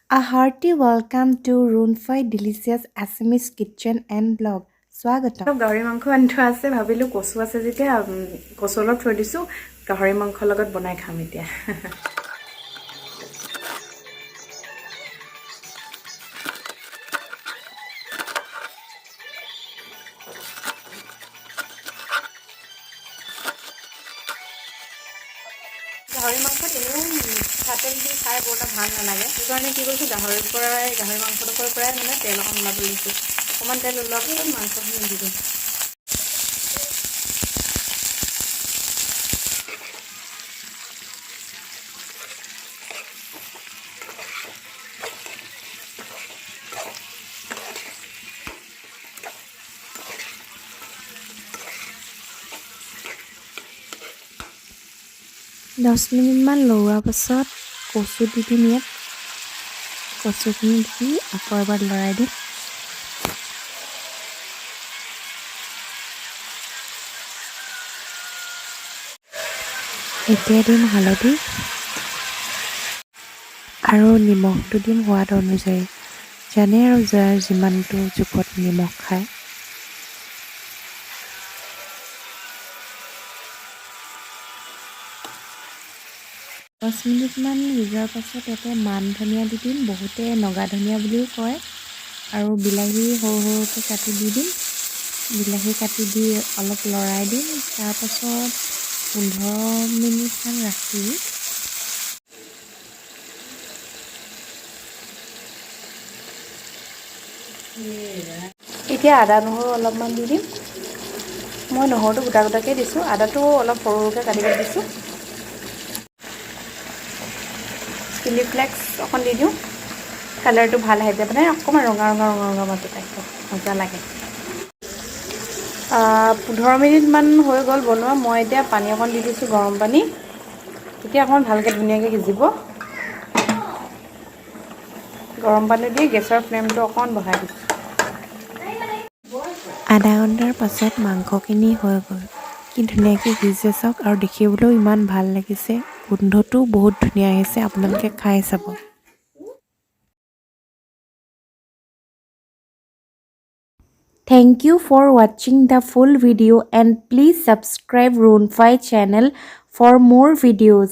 A hearty welcome to Runfai Delicious Assamese Kitchen and Blog. স্বাগতম। গাহৰি মাংস আনি থোৱা আছে, ভাবিলোঁ কচু আছে যেতিয়া কচু অলপ থৈ দিছোঁ, গাহৰি মাংসৰ লগত বনাই খাম এতিয়া। গাহৰি মাংসত এনেও মিঠাতেল দি খাই বৰ এটা ভাল নালাগে, সেইকাৰণে কি কৰিছোঁ, গাহৰিৰ পৰাই, গাহৰি মাংসটোৰ পৰাই মানে তেল অকণ ওলাব দিছোঁ। অকণমান তেল ওলোৱাৰ পিছত মাংসখিনি দি দিম। 10 মিনিটমান লৰোৱাৰ পাছত কচু দি দিম ইয়াত। কচুখিনি দি আকৌ এবাৰ লৰাই দিম। এতিয়া দিম হালধি আৰু নিমখটো দিম সোৱাদ অনুযায়ী। জানে আৰু যাৰ যিমানটো জোখত নিমখ খায়। 10 মিনিটমান সিজোৱাৰ পাছত ইয়াতে মান ধনিয়া দি দিম, বহুতে নগা ধনিয়া বুলিও কয়। আৰু বিলাহী সৰু সৰুকৈ কাটি দি দিম। বিলাহী কাটি দি অলপ লৰাই দিম। তাৰপাছত 15 মিনিটমান ৰাখি এতিয়া আদা নহৰু অলপমান দি দিম। মই নহৰুটো গোটা গোটাকৈ দিছোঁ, আদাটো অলপ সৰু সৰুকৈ কাটি কাটি দিছোঁ। চিলি ফ্লেক্স অকণ দি দিওঁ, কালাৰটো ভাল আহে মানে অকণমান ৰঙা ৰঙা ৰঙা ৰঙা মাজত আহিব, মজা লাগে। 15 মিনিটমান হৈ গ'ল বনোৱা। মই এতিয়া পানী অকণ দি দিছোঁ, গৰম পানী। তেতিয়া অকণমান ভালকৈ ধুনীয়াকৈ সিজিব। গৰম পানী দি গেছৰ ফ্লেমটো অকণ বঢ়াই দিছোঁ। আধা ঘণ্টাৰ পাছত মাংসখিনি হৈ গ'ল। কি ধুনীয়াকৈ সিজিছে চাওক আৰু দেখিবলৈও ইমান ভাল লাগিছে। গোন্ধটোও বহুত ধুনীয়া আহিছে, আপোনালোকে খাই চাব। Thank you for watching the full video and please subscribe Runfai channel for more videos.